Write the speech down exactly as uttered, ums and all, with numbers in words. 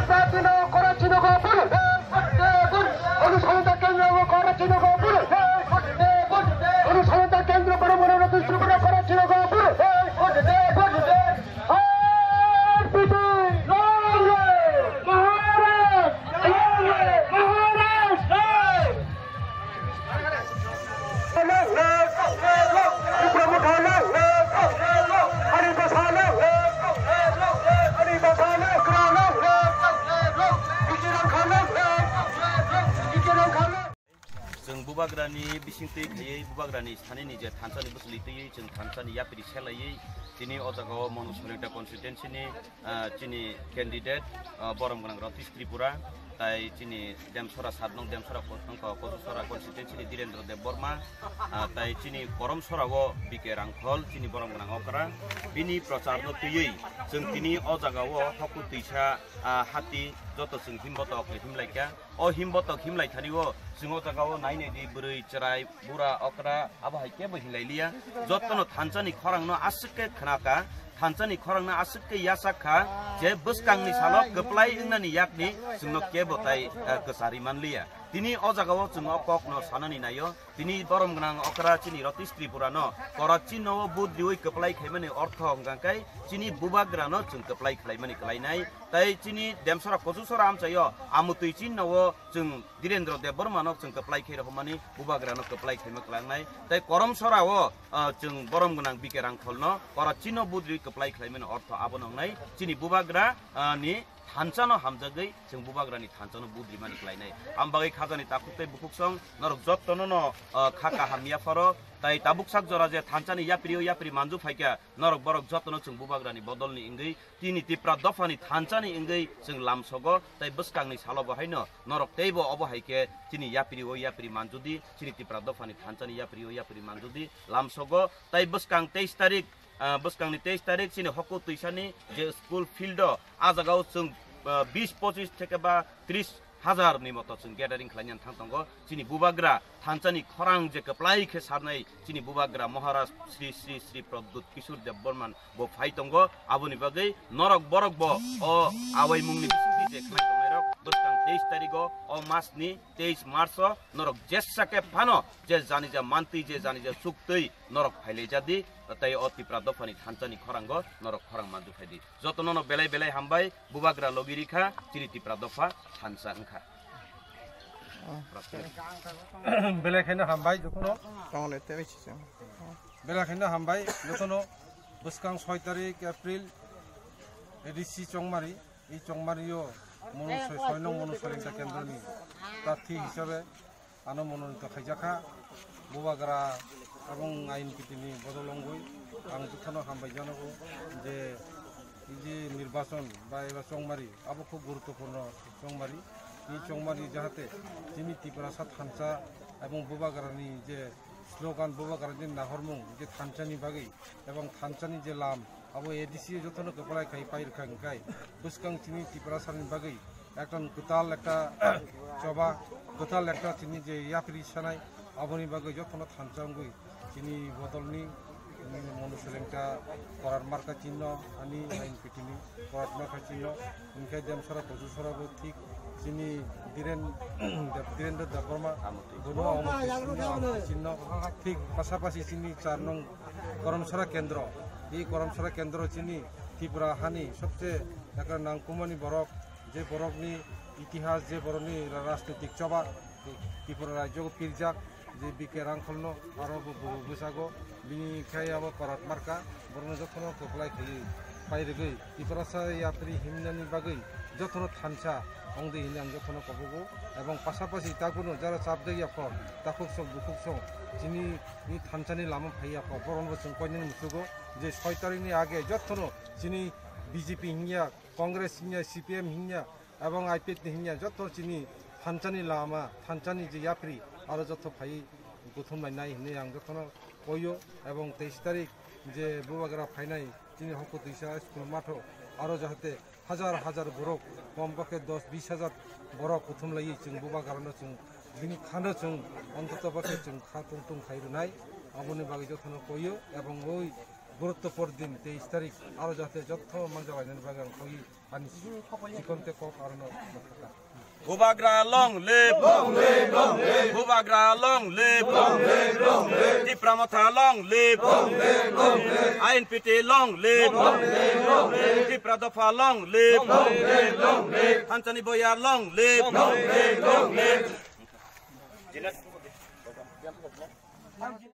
প্রার্থী নগর করাচি নগর পুরো। অনুসন্ধান কেন্দ্র নগর করাচি নগর পুরো। অনুসন্ধান কেন্দ্র বড় বড় নতুন ত্রিপুরা করাচি নগর পুরো। আরপিটি। মহারাজ। মহারাজ। Chwng bubagrani bising twi khaiwi, bubagrani sanini je thansani bwswlwi twiwi chwng thansani yapri selaiwi, tini o jagao Monu Soilengta constituency ni, ah, chini candidate, ah, borom gwnang Ratish Tripura, tai chini Demsora sat nong Demsora ko-, wngkha Kososora constituency ni Dhirendra Debbarma, ah, tai chini Koromsora o B K Rangkhol, chini borom gwnang okra, bini prochar no twiwi chwng tini o jagao hoku twisa, ah, hati joto chwng himbotok himlaikha. O himbotok himlai thani o chwng o jaga o nai nai di bwrwi chwrai bura okra abo hai kebo hinlai liya. Jotono thansani khorang no aswk khe khna kha, thansani khorang no aswk khe yasak kha, je bwskang ni salo kwplai wngnani yakni chwngno kebo tai, eh, kwchari man liya. Tini o jaga o chwng o kok no sanani nai o. Tini borom gwnang okra chini Ratish Tripura no korok chino o vote riwi kwplai khaimani ortho hwnkha khe chini bubagra no chwng kwplai khlaimani kwlainai. Tai chini Demsora Kososora amchaio amutwi chino o chwng Dhirendra Debbarma no chwng kwplai khai rohormani bubagra no kwplai khaima kwlangnai. Tai Koromsora o, ah, chwng borom gwnang B K Rangkhol no korok chino vote riwi kwplai khlaimani ortho abo nongnai chini bubagra, ah, ni thansa no hamjagwi chwng bubagra ni thansa no vote rimani kwlainai. Am bagwi khajani takhuk tei bukhuk song norok jotono no, ah, kha kaham yapharo tai tabuk sak jora je thansa ni yapri o yapri manju phaikha norok borok jotono chwng bubagra ni bodol ni wngwi tini Tipra dophani thansani wngwi chwng lamsogo tai bwskangni salo bo haino norok teibo obo hai khe chini yapri o yapri manjudi, chini Tipra dophani thansani yapri o yapri manjudi lamsogo tai bwskang teis tarik, ah, bwskangni teis tarik chini hoku twisani je school field o, ah, jagao chwng, ah, bis pochis theke ba tris hajar ni moto chwng gathering khlaina thang tongo. Chini bubagra thansani khorang je kwplai khe sarnai chini bubagra Maharaj Sri Sri Sri Pradyut Kishore Debbarma bo phai tongo. Aboni bagwi norok borok bo o awaimungni bisingtwi je khlai tongnai rok bwskang teis tarigo o mas ni teis March o norok jesa khe phano je janija mantwi je janija suktwi norok phailai jadi, tei o Tipra dophani thansani khorango norok khorang manju phaidi. Jotono no belai belai hambai, bubagra logi rikha, chini Tipra dopha thansa wngkha. Belai kheno hambai jotono. Tongole tei si se. Belai kheno hambai jotono. Bwskang soi tarik April, A D C Chongmari, i Chongmari o Monu soi, soi nong Monu Soilengta kendroni prarthi hisabe ano mononito khaijakha. Bubagra abong ain kitini bodol wngwi ang jotono hambai janago je, iji nirbachon ba eba chongmari abo khub guruttopurno chongmari. I chongmari jahate chini Tiprasa thansa ebong bubagrani je slogan, bubagrani nahormung je thansani bagwi ebong thansani je lam abo A D C jotono kwplai khai pai rwkha, hwnkhe bwskang chini Tiprasani bagwi ekta kwtal ekta choba, kwtal ekta chini je yapri sanai, aboni bagwi jotono thansa wngwi chini bodolni, chini Monu Soilengta korat marka chinno, ani ain pitini korat marka chinno, hwnkhe Demsora Kososora bo thik chini Dhiren-, Dhirendra Debbarma, bono omo chinno, omo chinno, thik pasapasi chini char nong Koromsora kendro. I Koromsora kendro chini Tripura hani sobse ekta nangkumani borok, je borokni itihas, je borokni ra-, rajnitik choba Tripura rajyo pirjak, je B K Rangkholno aro bo, bo, bwsago bini khai abo korat marka borokno jotono kwplai khaiwi pairwgwi Tiprasa yapri himnani bagwi jotono thansa wngdi hinwi ang jotono kobogo, ebong pasapasi takhukno jara chapjak ya pho, takhuk sok bukhuk sok chini ni thansani lama phaiya kho, borokno chwng koinani muchugo je soi tarikni age jotono chini B J P hinya, Congress hinya, C P M hinya, ebong I P F ni hinya joto chini thansani lama, thansani je yapri aro joto phai kuthum lainai hinwi ang jotono koio, ebong teis tarik je bubagra phainai chini hoku twisa school matho aro jahate hajar hajar borok, kom pokhe dos bis hajar borok kuthum laiwi chwng bubagrano chwng bini khano chwng ontoto pokhe chwng kha tung tung khai rwnai. Aboni bagwi jotono koio ebong oi গুরুত্বপূর্ণ দিন তেইশ তারিখ, আরো যাতে যত মঞ্জা বাজান বাজান কই আনি চিকনতে কক আরো না। Bubagra long live! Bubagra long live! Tipra Motha long live! I N P T long live! Tipra Dopha long live! Thanchani Boyar long live!